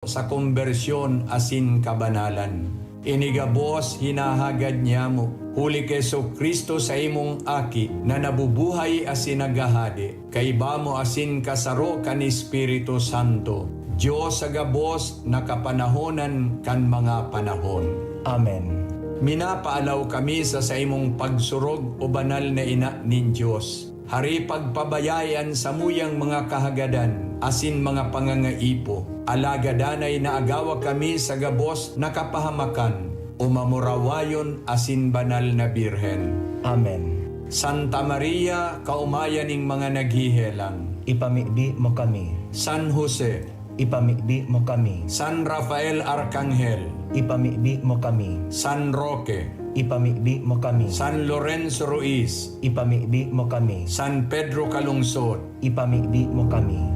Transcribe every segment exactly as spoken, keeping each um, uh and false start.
sa kombersyon asin kabanalan. Ini gabos hinahagad nyamo, huli ki Jesu-Cristo, saimong Aki, na nabubuhay asin naghahade, kaiba mo asin kasaro kan Espiritu Santo, Dios sa gabos na kapanahonan kan mga panahon. Amen. Minapaalaw kami sa saimong pagsurog, o banal na Ina nin Dios. Hari, pagpabayai an samuyang mga kahagadan asin mga pangangaipo, alagad danay naagawa kami sa gabos na kapahamakan, o mamurawayon asin banal na Birhen. Amen. Santa Maria, kaomayan ning mga naghehelang. Ipamibi mo kami. San Jose. Ipamibi mo kami. San Rafael Arkanghel. Ipamibi mo kami. San Roque. Ipamibi mo kami. San Lorenzo Ruiz. Ipamibi mo kami. San Pedro Calungsod. Ipamibi mo kami.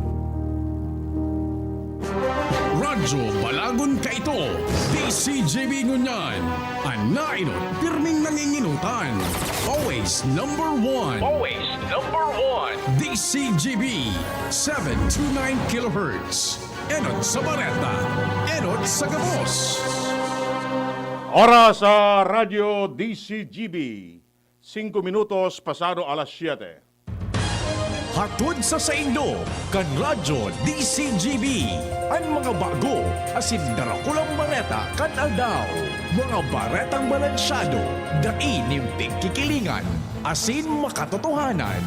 Radyo Balagon Kaito, D C G B ngunyan. An nainot, pirming nanginginutan. Always number one. Always number one. D C G B, seven two nine kilohertz. Enot sa bareta, enot sa gabos. Oras sa Radyo D C G B, singko minutos pasado alas siyete. Hatod sa saindo, kan Radyo D C G B, an mga bago asin darakulang bareta kan aldaw. Mga baretang balansyado, dai nin pigkikilingan, asin makatotohanan.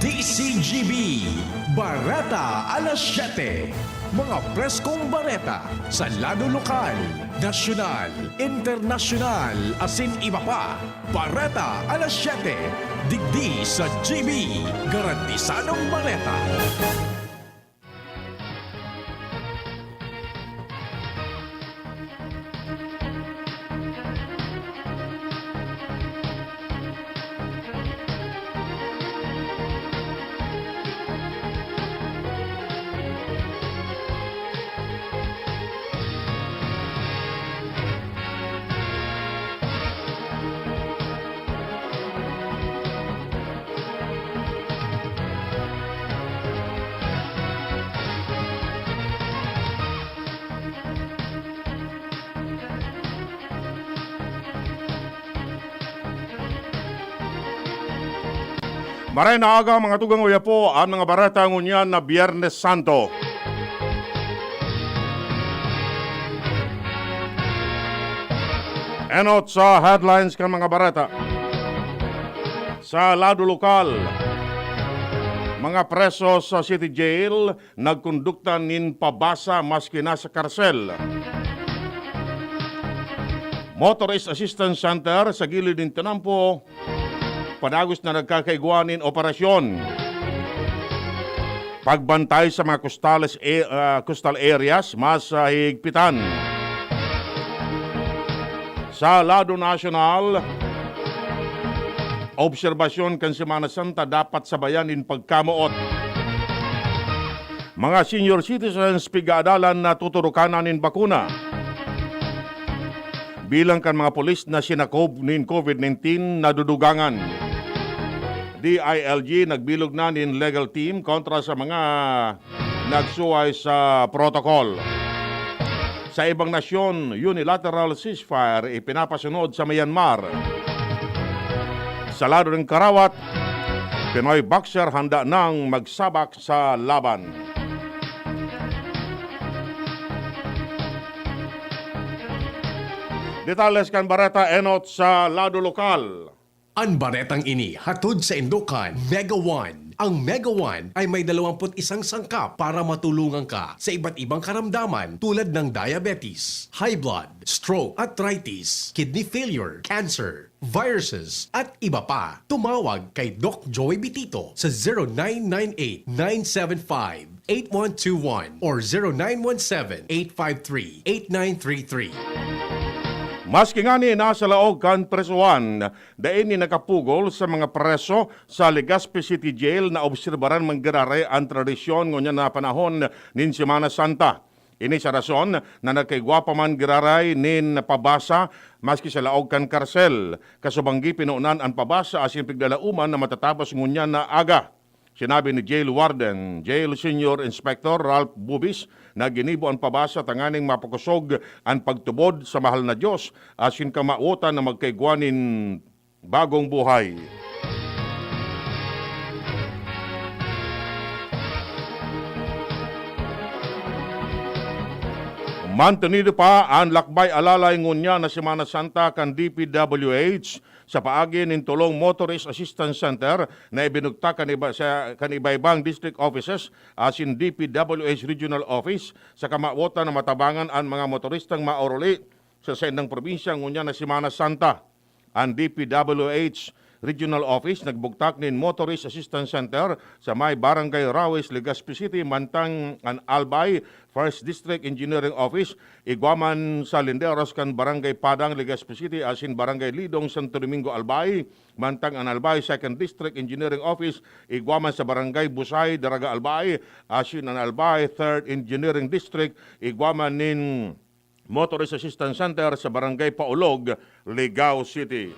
D C G B, Bareta alas siyete. Mga preskong bareta sa lado lokal, nasyonal, internasyonal, asin iba pa. Bareta alas siyete, digdi sa G B, garantisadong bareta. Maray na aga, mga tugang, uya po an mga bareta ngunyan na Biyernes Santo. Enot sa headlines kan mga bareta. Sa lado lokal, mga preso sa City Jail nagkondukta nin pabasa maski nasa karsel. Motorist Assistance Center sa gilid nin tinampo, padagos na nagkakaigwa nin operasyon. Pagbantay sa mga costales, e-, ah, coastal areas, mas, ah, higpitan. Sa lado nasyonal, obserbasyon kan Semana Santa dapat sabayan nin pagkamoot. Mga senior citizens pig-aadalan na tuturukan na nin bakuna. Bilang kan mga pulis na sinakob nin COVID nineteen nadudugangan. D I L G nagbilog na nin legal team kontra sa mga nagsuway sa protocol. Sa ibang nasyon, unilateral ceasefire ipinapasunod sa Myanmar. Sa lado nin karawat, Pinoy boxer handa nang magsabak sa laban. Detalles kan bareta enot sa lado lokal. An baretang ini hatod saindo kan Mega One. Ang Mega One ay may dalawampu't isang sangkap para matulungan ka sa iba't ibang karamdaman tulad ng diabetes, high blood, stroke, arthritis, kidney failure, cancer, viruses, at iba pa. Tumawag kay Doc Joey Bitito sa zero nine nine eight, nine seven five, eight one two one or zero nine one seven, eight five three, eight nine three three. Maski ngani nasa laog kan presohan, dai ini nakapugol sa mga preso sa Legazpi City Jail na obserbaran man giraray an tradisyon ngunyan na panahon nin Semana Santa. Ini sa rason na nagkaigwa pa man giraray nin pabasa maski sa laog kan karsel. Kasubanggi, pinonan an pabasa asin piglalauman na matatapos ngunyan na aga. Sinabi ni Jail Warden, Jail Senior Inspector Ralph Bubis, na ginibo an pabasa tanganing mapakosog an pagtubod sa mahal na Diyos asin kamawotan na magkaigwa nin bagong buhay. Mantenido pa an lakbay alalay ngunyan na Semana Santa kan D P W H sa paagi nin tolong Motorist Assistance Center na ibinugtak kan iba, sa, kan iba-ibang district offices asin D P W H Regional Office sa kamawotan na matabangan an mga motoristang maoruli sa saindang probinsya ngunyan na Semana Santa. An D P W H Regional Office nagbugtak nin Motorist Assistance Center sa may Barangay Rawis, Legazpi City, mantang an Albay First District Engineering Office igwa man sa linderos kan Barangay Padang, Legazpi City, asin Barangay Lidong, Santo Domingo, Albay, mantang an Albay Second District Engineering Office igwa man sa Barangay Busay, Daraga, Albay, asin an Albay Third Engineering District igwa man nin Motorist Assistance Center sa Barangay Paulog, Ligao City.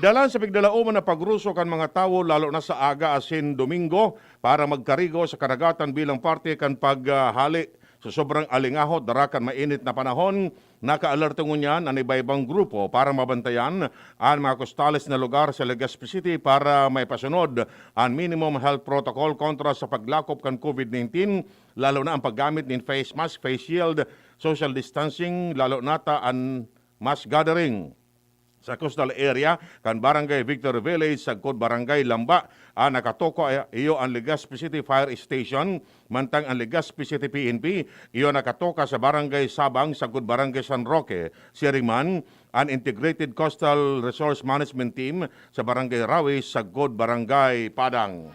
Dalan sa pigdalaoman na pagruso kan mga tawo, lalo na sa aga asin Domingo, para magkarigo sa kadagatan bilang parte kan paghali sa sobrang alingahot dara kan mainit na panahon, nakaalerto ngunyan an iba-ibang grupo para mabantayan an mga kostales na lugar sa Legazpi City para maipasunod an minimum health protocol kontra sa paglakop kan COVID nineteen, lalo na ang paggamit nin face mask, face shield, social distancing, lalo na ta an mass gathering. Sa coastal area kan Barangay Victory Village, sagkod Barangay Lamba, an nakatoka iyo an Legazpi City Fire Station, mantang an Legazpi City P N P iyo nakatoka sa Barangay Sabang, sagkod Barangay San Roque. Siring man, an Integrated Coastal Resource Management Team sa Barangay Rawis, sagkod Barangay Padang.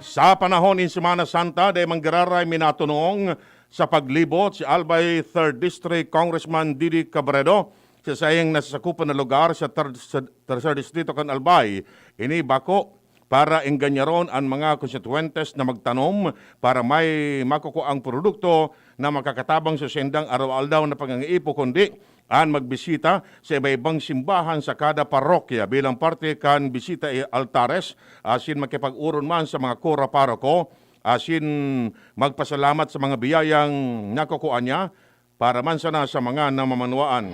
Sa panahon nin Semana Santa, dai manggiraray minatunong sa paglibot si Albay Third District Congressman Didi Cabredo sa saiyang nasasakupan na lugar sa ter-, sa Tercer Distrito kan Albay. Ini bako para engganyaron an mga konstituyentes na magtanom para may makukuang produkto na makakatabang sa saindang araw-aldaw na pangangaipo, kundi an magbisita sa iba-ibang simbahan sa kada parokya bilang parte kan bisita i altares, asin makipag-oron man sa mga kura paroko, asin magpasalamat sa mga biyayang nakukua niya para man sana sa mga namamanwaan.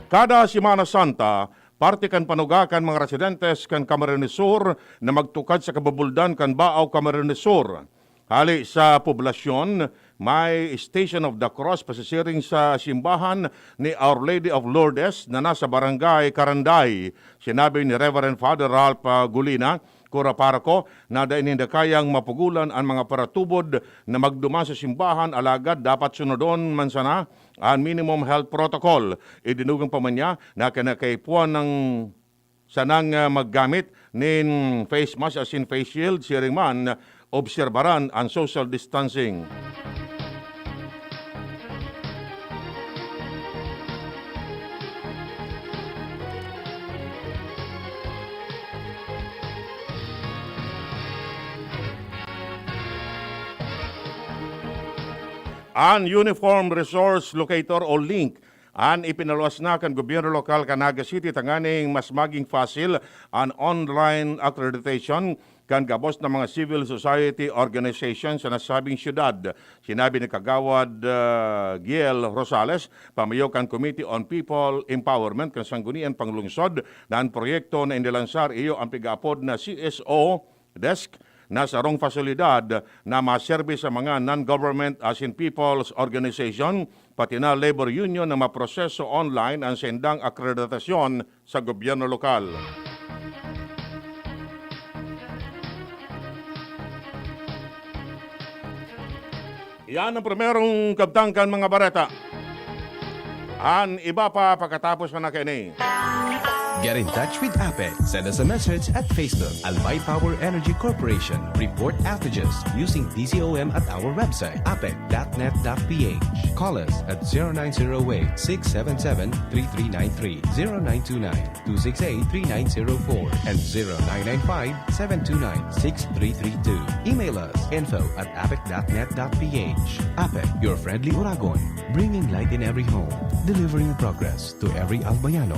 Kada Semana Santa, parte kan panuga kan mga residentes kan Camarines Sur na magtukad sa kabubuldan kan Baao, Camarines Sur. Hali sa poblasyon, may Station of the Cross pasisiring sa simbahan ni Our Lady of Lourdes na nasa Barangay Caranday. Sinabi ni Reverend Father Ralph, ah, Gulina, Kura Paroko, na dai ninda kayang mapugulan an mga paratubod na magduman sa simbahan, alagad dapat sunodon man sana an minimum health protocol. Idinugang pa man niya na kinakaipuhan ng sanang, ah, maggamit nin face mask asin face shield, siring man, obserbaran an social distancing. An Uniform Resource Locator o link an ipinaluwas na kan gobyerno lokal kan Naga City tanganing mas maging fasil an online accreditation kan gabos na mga civil society organization sa nasabing syudad. Sinabi ni Kagawad, ah, Giel Rosales, pamayo kan Committee on People Empowerment kan Sangguniang Panglungsod, na an proyekto na inilansar iyo an pig-aapod na C S O Desk na sarong pasilidad na maserbi sa mga non-government asin people's organization, pati na labor union na maproseso online an saindang akreditasyon sa gobyerno lokal. Iyan ang primerong kabtang kan mga bareta. An iba pa pakatapos man na kaini. Get in touch with APEC. Send us a message at Facebook, Albay Power Energy Corporation. Report outages using D C O M at our website, apec dot net dot P H. Call us at zero nine zero eight, six seven seven, three three nine three, zero nine two nine, two six eight, three nine zero four and zero nine nine five, seven two nine, six three three two. Email us, info at apec dot net dot P H. APEC, your friendly Oragon, bringing light in every home, delivering progress to every Albayano.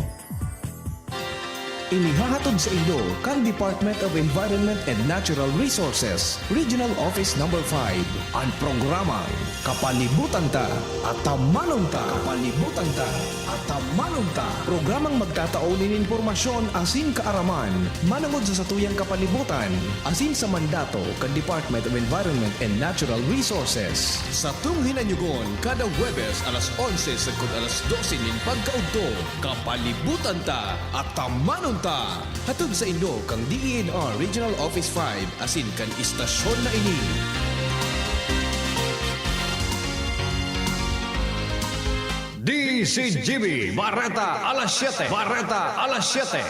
Inihahatod saindo kan Department of Environment and Natural Resources, Regional Office Number five, an programang Kapalibutan Ta, Atamanon Ta. Kapalibutan Ta, Atamanon Ta. Programang magtatao nin impormasyon asin kaaraman manangod sa satuyang kapalibutan asin sa mandato kan Department of Environment and Natural Resources. Satong hinanyugon kada Huwebes alas onse sagkod alas dose nin pagkaudto. Kapalibutan Ta, Atamanon Ta. Hatod saindo kan D E N R Regional Office five asin kan istasyon na ini. D C G B, Bareta alas siyete. Bareta alas siyete.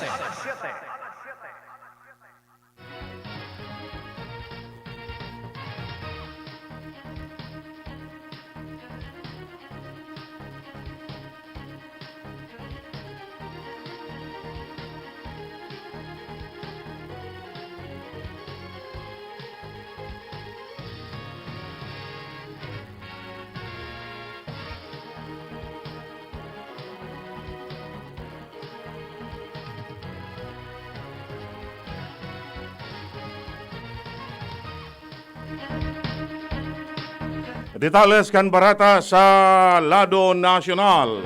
Detalles kan bareta sa lado nasyonal.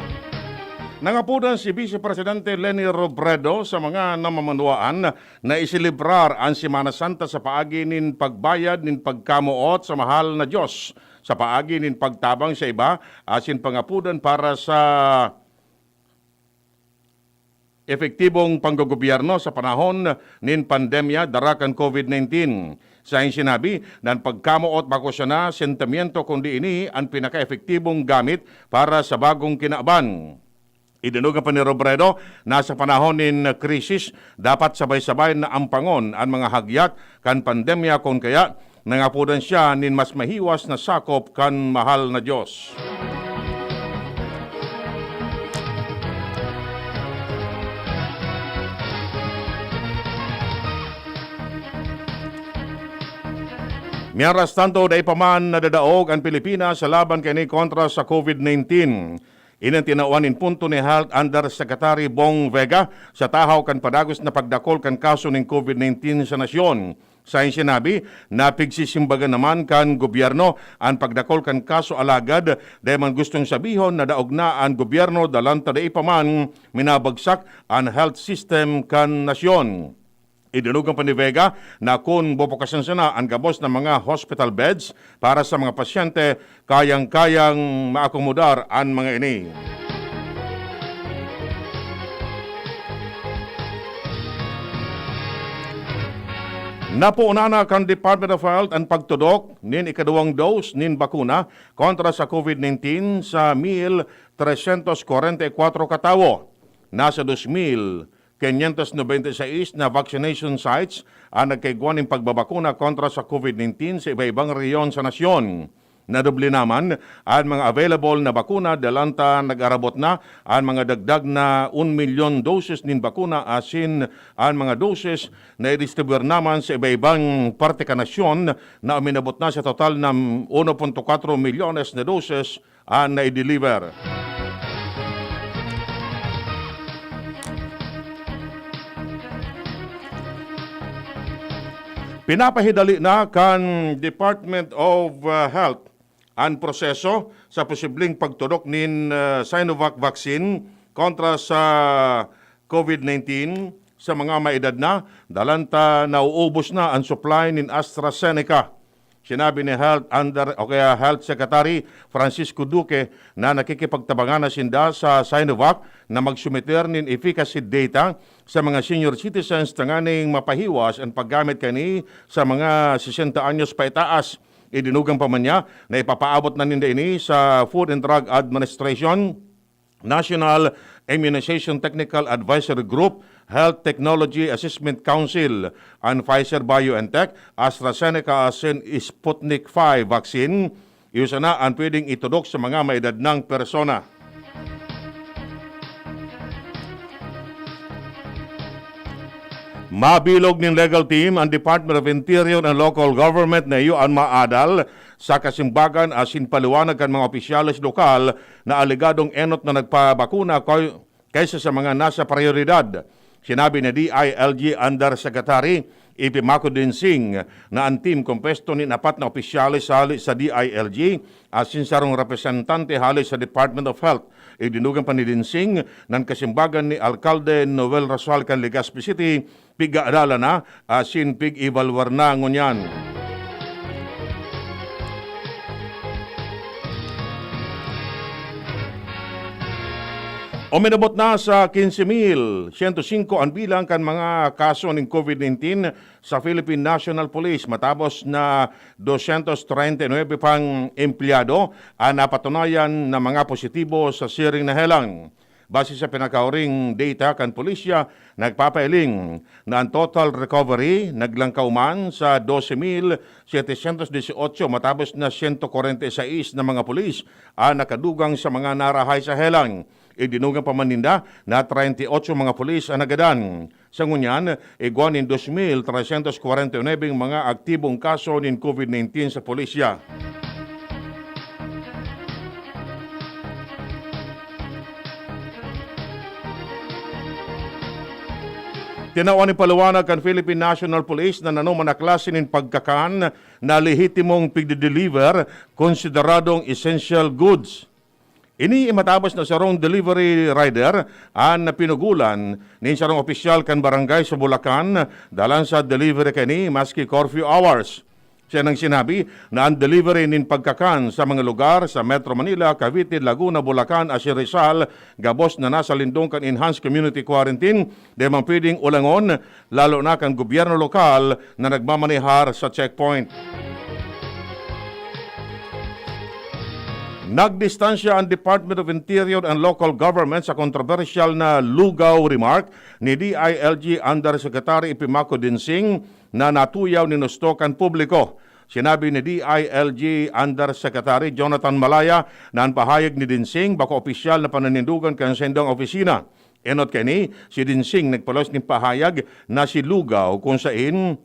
Nangapodan si Vice Presidente Leni Robredo sa mga namamanwaan na iselebrar an Semana Santa sa paagi nin pagbayad nin pagkamoot sa mahal na Dios, sa paagi nin pagtabang sa iba, asin pangapodan para sa epektibong panggogobyerno sa panahon nin pandemya dara kan COVID nineteen. Sa iyang sinabi, na an pagkamoot bako sana sentimiento, kundi ini an pinakaepektibong gamit para sa bagong kinaban. Idinugay pa ni Robredo na sa panahon nin krisis, dapat sabay-sabay na ampangon an mga hagyat kan pandemya, kun kaya nangapodan siya nin mas mahiwas na sakop kan mahal na Dios. Mientras tanto, dai pa man nadadaog an Pilipinas sa laban kaini kontra sa COVID nineteen. Ini an tinawan nin punto ni Health Undersecretary Bong Vega sa tahaw kan padagos na pagdakul kan kaso nin COVID nineteen sa nasyon. Sa iyang sinabi, napigsisimbagan naman kan gobyerno an pagdakul kan kaso, alagad dai man gustong sabihon na daog na an gobyerno, dalan ta dai pa man minabagsak an health system kan nasyon. Idinugay pa ni Vega na kun bubukasan sana an gabos na mga hospital beds para sa mga pasyente, kayang-kayang maakomodar an mga ini. Napoon na kan Department of Health an pagtudok nin ikaduwang dose nin bakuna kontra sa COVID nineteen sa mil tresyentos kwarenta y kwatro ka tawo. Nasa dos mil quinientos noventa y seis na vaccination sites an nagkaigwa nin pagbabakuna kontra sa COVID nineteen sa iba-ibang rehiyon sa nasyon. Nadoble naman an mga available na bakuna, dalan ta nag-arabot na an mga dagdag na un milyon doses nin bakuna, asin an mga doses na idistribuir naman sa iba-ibang parte kan nasyon na uminabot na sa total na uno punto kwatro milyones na doses an nai-deliver. Pinapahidali na kan Department of, uh, Health an proseso sa posibleng pagtudok nin, uh, Sinovac vaccine kontra sa COVID nineteen sa mga may edad na, dalan ta nauubos na an supply nin AstraZeneca. Sinabi ni Health Under, o kaya Health Secretary Francisco Duque na nakikipagtabangan na sinda sa Sinovac na magsumiter nin efficacy data sa mga senior citizens tanganing mapahiwas an paggamit kani sa mga sesenta anyos paitaas. Idinugay pa man niya na ipapaabot na ninda ini sa Food and Drug Administration National Immunization Technical Advisory Group, Health Technology Assessment Council, an Pfizer-BioNTech, AstraZeneca asin Sputnik five vaccine, iyo sana an pwedeng itudok sa mga maedad nang persona. Mabilog nin legal team an Department of Interior and Local Government na iyo an maadal sa kasimbagan asin paliwanag kan mga opisyales lokal na alegadong enot na nagpabakuna kay-, kaysa sa mga nasa prayoridad. Sinabi ni D I L G Undersecretary Ipi Mako Dinsing na an team kompuesto nin apat na opisyales hale sa D I L G asin sarong representante hale sa Department of Health. Idinugang pa ni Dinsing na an kasimbagan ni Alkalde Noel Rosal kan Legazpi City, pig-aadalan na asin pig-ebalwar na ngunyan. Uminabot na sa quince mil ciento cinco an bilang kan mga kaso nin COVID nineteen sa Philippine National Police, matapos na dosyentos treinta y nuebe pang empleyado an napatunayan na mga positibo sa siring na helang. Base sa pinakahuring data kan pulisya, nagpapailing na an total recovery naglangkaw man sa dose mil setecientos dieciocho, matapos na siyento kwarenta y seis na mga pulis an nakadugang sa mga narahay sa helang. Idinugang pa man ninda na treinta y ocho mga pulis an nagadan. Sa ngunyan, igwa nin dos mil tresyentos kwarenta y nuebe mga aktibong kaso nin COVID nineteen sa pulisya. Tinawan nin paliwanag kan Philippine National Police na nanoman na klase nin pagkakan na lehitimong pigde-deliver, konsideradong essential goods. Ini matapos na sarong delivery rider an napinugulan nin sarong opisyal kan barangay sa Bulacan, dalan sa delivery kaini maski curfew hours. Siya nang sinabi na an delivery nin pagkakan sa mga lugar sa Metro Manila, Cavite, Laguna, Bulacan, asin Rizal, gabos na nasa lindong kan enhanced community quarantine, di man pwedeng ulangon, lalo na kan gobyerno lokal na nagmamanehar sa checkpoint. Nagdistansya an Department of Interior and Local Government sa kontrobersyal na lugaw remark ni D I L G Undersecretary Epimaco Dinsing na natuyaw nin husto kan publiko. Sinabi ni D I L G Undersecretary Jonathan Malaya na an pahayag ni Dinsing bako opisyal na pananindogan kan saindang opisina. Enot kaini, si Dinsing nagpaluwas nin pahayag na si lugaw, kun sain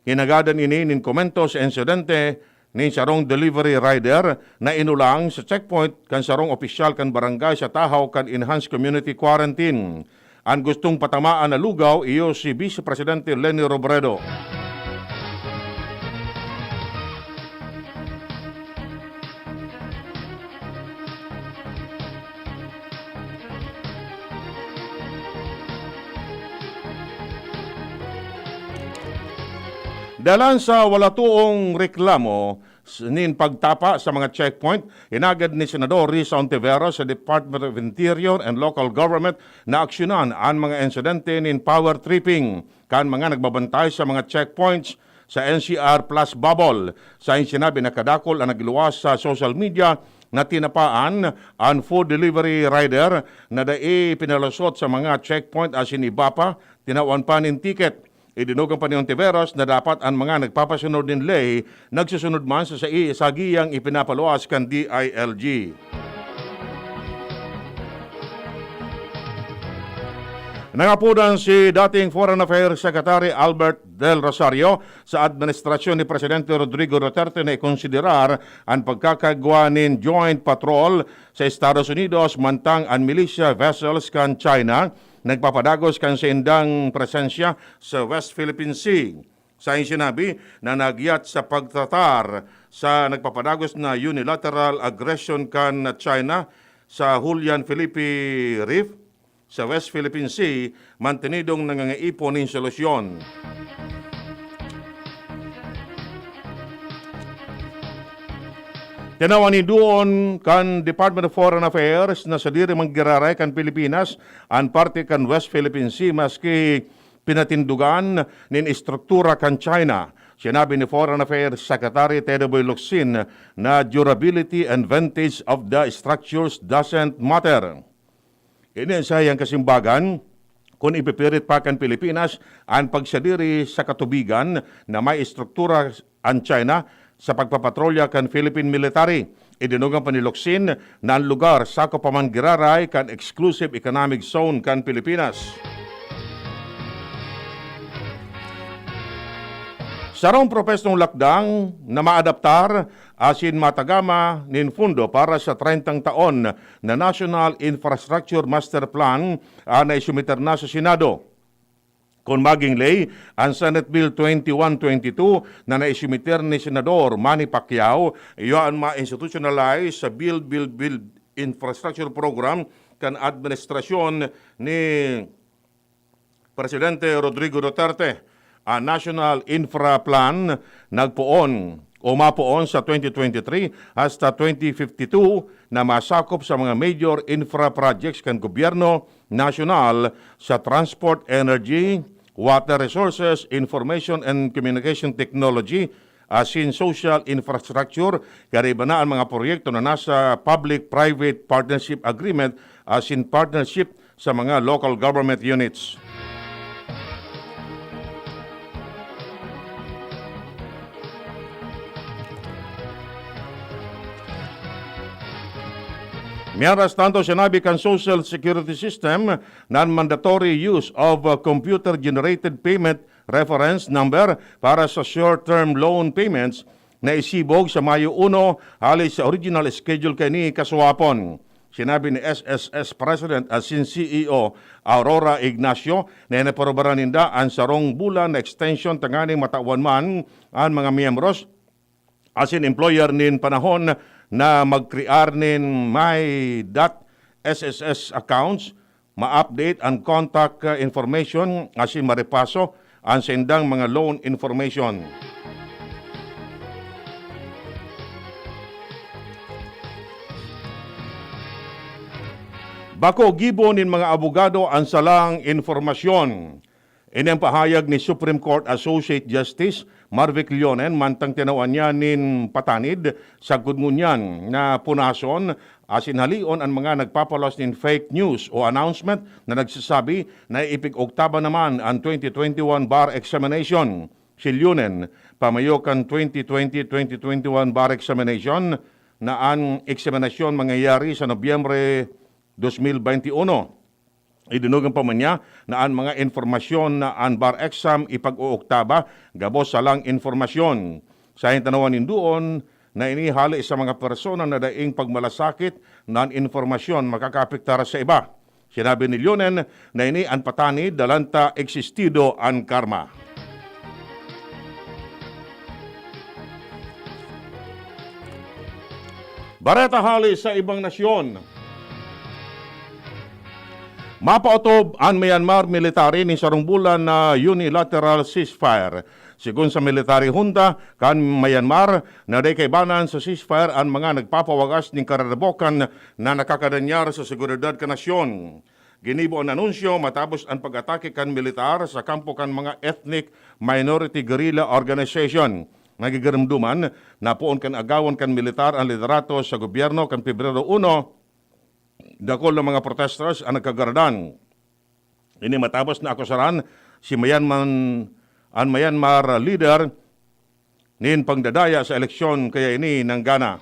hinagadan ini nin komento sa insidente nin sarong delivery rider na inulang sa checkpoint kan sarong opisyal kan barangay sa tahaw kan enhanced community quarantine. An gustong patamaan na lugaw iyo si Vice Presidente Leni Robredo. Dalan sa wala toong reklamo s-, nin pagtapa sa mga checkpoint, hinagad ni Senador Risa Ontiveros sa Department of Interior and Local Government na aksyonan an mga insidente nin power tripping kan mga nagbabantay sa mga checkpoints sa N C R Plus Bubble. Sain sinabi na kadakul an nagluwas sa social media na tinapaan an food delivery rider na dai pinalusot sa mga checkpoint asin iba pa, tinawan pa nin ticket. Idinugang pa ni Ontiveros na dapat an mga nagpapasunod nin ley nagsusunod man sa sai-, sa giyang ipinapaluwas kan D I L G. Nangapodan si dating Foreign Affairs Secretary Albert Del Rosario sa administrasyon ni Presidente Rodrigo Duterte na ikonsiderar an pagkakagwa nin joint patrol sa Estados Unidos, mantang an militia vessels kan China nagpapadagos kan saindang presensya sa West Philippine Sea. Sain sinabi na nagyat sa pagtratar sa nagpapadagos na unilateral aggression kan China sa Julian Felipe Reef sa West Philippine Sea, mantenidong nangangaipon nin solusyon. Tinawan nin duon kan Department of Foreign Affairs na sadiri man giraray kan Pilipinas an parte kan West Philippine Sea, maski pinatindugan nin estruktura kan China. Sinabi ni Foreign Affairs Secretary Teddy Boy Locsin na durability and vintage of the structures doesn't matter. Ini an saiyang kasimbagan, kun ipipirit pa kan Pilipinas an pagsadiri sa katubigan na may estruktura an China sa pagpapatrolya kan Philippine military. Idinugang pa ni Locsin na an lugar sakop pa man giraray kan exclusive economic zone kan Pilipinas. Sarong propesnong lakdang na maadaptar asin matagama nin fundo para sa trentang taon na National Infrastructure Master Plan an naisumiter na sa Senado. Kun magin ley, an Senate Bill twenty-one twenty-two na naisumiter ni Senador Manny Pacquiao, iyo an ma-institutionalize sa Build, Build, Build Infrastructure Program kan administrasyon ni Presidente Rodrigo Duterte. An National Infra Plan nagpoon o mapoon sa twenty twenty-three hasta twenty fifty-two na masakop sa mga major infra projects kan gobyerno nasyonal sa transport, energy, water resources, information and communication technology, asin social infrastructure, kaiba na an mga proyekto na nasa public-private partnership agreement asin partnership sa mga local government units. Mientras tanto, sinabi kan Social Security System na an mandatory use of, uh, computer-generated payment reference number para sa short-term loan payments na isibog sa Mayo uno, hali sa original schedule kaini kasuwapon. Sinabi ni S S S President asin C E O Aurora Ignacio na inaprobaran ninda an sarong bulan na extension tanganing matawan man an mga miyembros asin employer nin panahon na magkrear nin My dot S S S accounts, ma-update an contact, uh, information asin marepaso an saindang mga loan information. Bako gibo nin mga abogado an salang impormasyon. Ini ang pahayag ni Supreme Court Associate Justice Marvic Leonen mantang tinawan niya nin patanid sagkod ngunyan na punason asin halion an mga nagpapaluwas nin fake news o announcement na nagsasabi na ipig-oktaban naman an twenty twenty-one bar examination. Si Leonen, pamayo kan twenty twenty, twenty twenty-one bar examination, na an eksaminasyon mangyayari sa Nobyembre dos mil benti uno. Idinugang pa man niya na an mga impormasyon na an bar exam ipag-ooktaba gabos salang impormasyon. Sa tinawan nindoon na ini hali sa mga persona na daing pagmalasakit na an impormasyon makakaapektar sa iba. Sinabi ni Leonen na ini an patanid na lanta existido an karma. Bareta hali sa ibang nasyon. Mapaotob an Myanmar military nin sarong bulan na unilateral ceasefire. Sigon sa military junta kan Myanmar, na dai kaibanan sa ceasefire an mga nagpapawagas nin kararabokan na nakakadanyar sa seguridad kan nasyon. Ginibo an anunsyo matapos an pag-atake kan militar sa kampo kan mga ethnic minority guerrilla organization. Nagigiromdoman na poon kan agawon kan militar an liderato sa gobyerno kan Pebrero uno, dakul na mga protesters an nagkagaradan. Ini matapos na akusaran si Myanmar, an Myanmar leader nin pagdadaya sa eleksyon, kaya ini nanggana.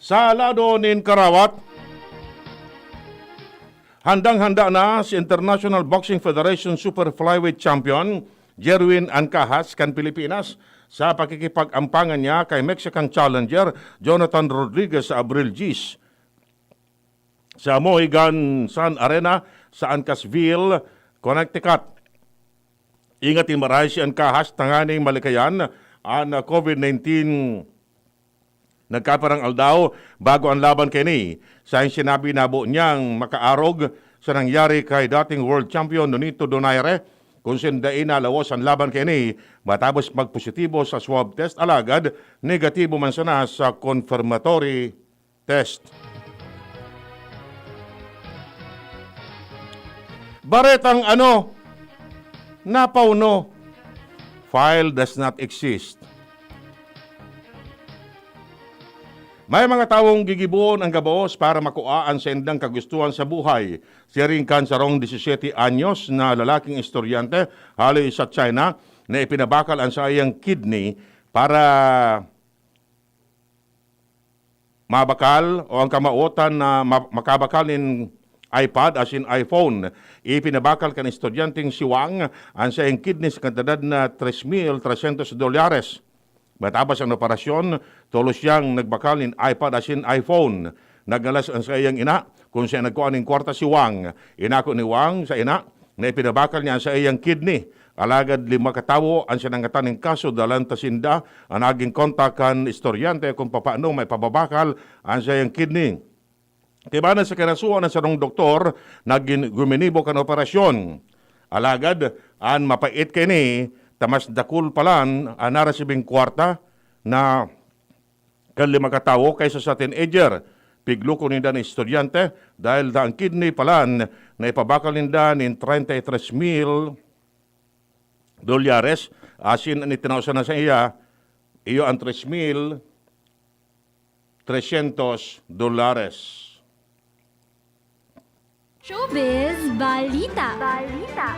Sa lado nin karawat, handang-handa na si International Boxing Federation Super Flyweight Champion Jerwin Ancajas kan Pilipinas sa pakikipag-ampangan niya kay Mexican challenger Jonathan Rodriguez sa Abril diyes sa Mohegan Sun Arena sa Uncasville, Connecticut. Ingat nin marahay si Ancajas tanganing malikayan an COVID nineteen nagkapirang aldaw bago an laban kaini. Sa sinabi, nabo niyang makaarog sa nangyari kay dating world champion Nonito Donaire, kun saen dai nalawos an laban kaini matapos magpositibo sa swab test, alagad negatibo man sana sa confirmatory test. Baretang ano? Napauno. File does not exist. May mga tawong gigibohon an gabos para makua an saindang kagustuhan sa buhay. Siring kan sarong disisete anyos na lalaking estudyante hale sa China na ipinabakal an saiyang kidney para mabakal o ang kamawotan na ma-, makabakal nin iPad asin iPhone. Ipinabakal kan estudyanteng si Wang an saiyang kidney sa kantidad na tres mil tresyentos dolyares. Matabas an operasyon, tolos siyang nagbakal nin iPad asin iPhone. Nagngalas an saiyang ina kun siya nagkua nin kwarta si Wang. Inako ni Wang sa ina na ipinabakal niya an saiyang kidney. Alagad lima ka tawo an sinangatan nin kaso, dalan ta sinda an nagin kontak kan estudyante kun papaano maipababakal an saiyang kidney. Kaiba na sa kinasohan an sarong doktor na gin-, guminibo kan operasyon. Alagad, an mapait kaini, ta mas dakul palan an narasibing kwarta na kan lima ka tawo kaysa sa teenager. Pigloko ninda an estudyante dahil ta ang kidney palan na ipabakal ninda nin treinta y tres mil dolyares, asin an itinao sana sa iya, iyo an tres mil tresyentos dolares. Showbiz Balita. Balita.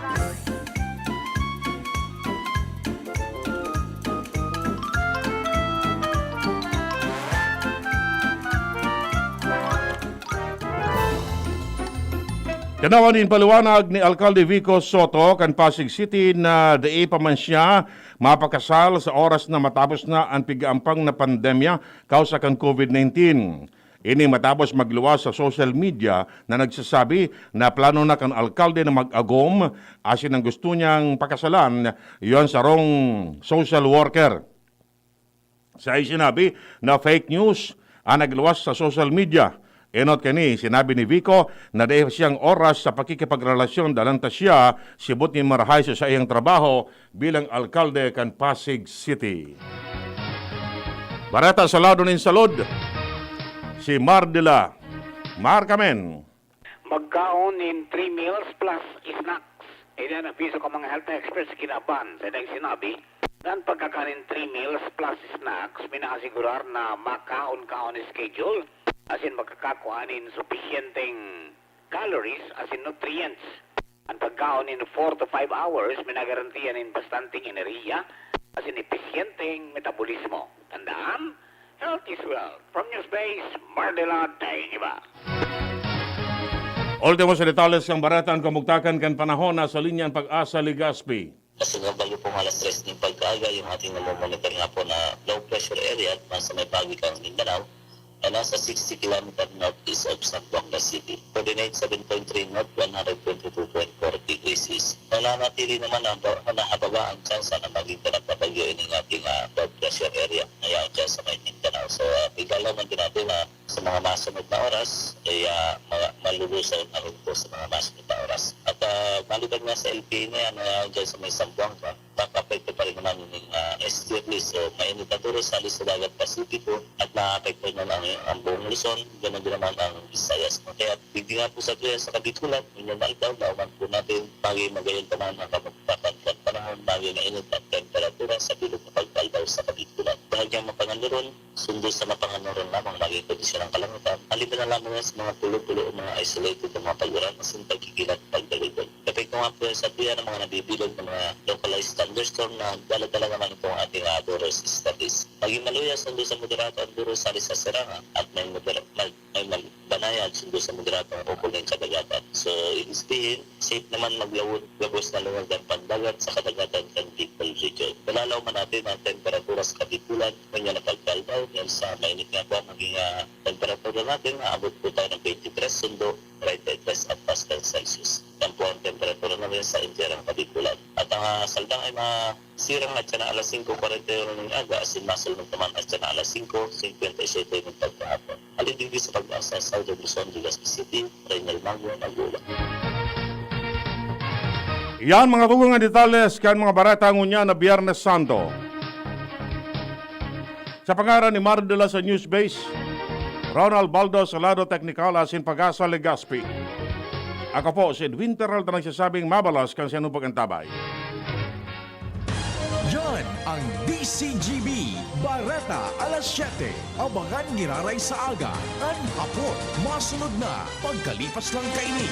Tinawan nin paliwanag ni Alkalde Vico Soto kan Pasig City na dai pa man siya mapakasal sa oras na matapos na an pig-aampang na pandemya kausa kan COVID nineteen. Ini matapos magluwas sa social media na nagsasabi na plano na kan alkalde na mag-agom asin ang gusto niyang pakasalan, iyan sarong social worker. Sa sinabi na fake news ang nagluwas sa social media. Enot kani, sinabi ni Vico na dai siyang oras sa pakikipagrelasyon dalan ta siya sibot nin marahay sa saiyang trabaho bilang alkalde kan Pasig City. Bareta sa lado nin salud, si Mardela Marcamen. Magkaon nin three meals plus snacks. Ini an abiso kan mga health experts kinaban sa ilang sinabi na an pagkakaon nin three meals plus snacks minaasigurar na makaon-kaon schedule asin makakakua nin supisyenteng calories asin nutrients. An pagkaon nin four to five hours minagarantiya nin bastanteng enerhiya asin episyenteng metabolismo. Tandaan, health is wealth. From Newsbase, Mardela Dainiba. Ultimo sa detalles kan bareta, an kamugtakan kan panahon. Nasa linya an Pag-asa Legazpi. Nasa Gambalo pong alas tres ng pagkaaga, yung ating namomonitor nga po na low pressure area at nasa may bahagi kang Mindanao ay nasa sixty kilometer northeast of Zamboanga City. Coordinate seven point three north, one hundred twenty-two point four degrees east. Nananatili naman ang ba-, nahababa ang tsansa na maging kanat na bagyo ining ating, ah, low pressure area na yan dyan sa may Mindanao. So, ah, igalaw man din natin na sa mga masunod na oras, eh, ah, ma-, malulusaw na rin po sa mga masunod na oras. At, ah, maliban nga sa L P E na yan, na dyan sa may Zamboanga, nakapekto pa rin naman yung, ah, S T F list. So, mainit na turos sa halos sa dagat Pasipiko at nakapekto naman ang, ang buong Luzon, ganun din naman ang Visayas. Kaya digdi nga po sa Trias sa Kabikulan, inyong maitaw, nauman po natin, maging magayon pa man ang kamagpakan at panahon, maging mainit ang temperatura sa bilog na pagkaldaw sa Kabikulan. Bahagyang mapangandoron, sundo sa mapangandoron lamang maging kondisyon ng kalangitan, maliban na lamang yan sa mga pulo-pulo o mga isolated na mga pag-uran, asin pagkikilat, pagdagulgol. Epekto nga po yan sa tiyan ng mga nabibilog na mga localized thunderstorm na dala-dala naman itong ating, ah, Boros Statis. Maging maluya, sundo sa moderato ang Boros sa Sirangan at may modera-, mag-, may mal-, banayad, sundo sa moderatong ukol ng kadagatan. So, ibig sabihin, safe naman maglawod gabos na lungag ang pandagat sa kadagatan kan Bicol Region. Malalaw man natin ang temperatura sa Kabikulan, ngunyan na pagkaldaw, yan sa mainit nga buwan, maging, ah, temperatura natin, aabot po tayo ng twenty-three sundo, thirty-three at Pascal Celsius. Yan po ang temperatura natin sa entire Kabikulan. At ang, ah, saldang ay ma-, sirang at siya na alas singko kwarenta y uno ng aga, asin masulnog naman at siya na alas singko singkwenta y siyete ng pagkahapon. Alidinggi sa Pag-asa, Southern Luzon, Legazpi City, Reynel Magua, Magua. Yan, mga tugang na detalles kan mga bareta ngunyan na Biyernes Santo. Sa pangaran ni Mardela sa Newsbase, Ronald Baldo sa lado teknikal asin Pag-asa Legazpi. Ako po si Edwin Peralta nagsasabing mabalos kan sinupag antabay. Yan Ang D C G B, Bareta, alas siyete. Abangan giraray sa aga, an hapon, masunod na, pagkalipas lang kaini.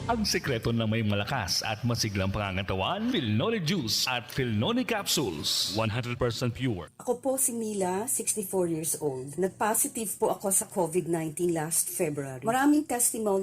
Ang sekreto na may malakas at masiglang pangangatawan, Filnoni Juice at Filnoni Capsules, one hundred percent pure. Ako po si Mila, sixty-four years old. Nag-positive po ako sa COVID nineteen last February. Maraming testimony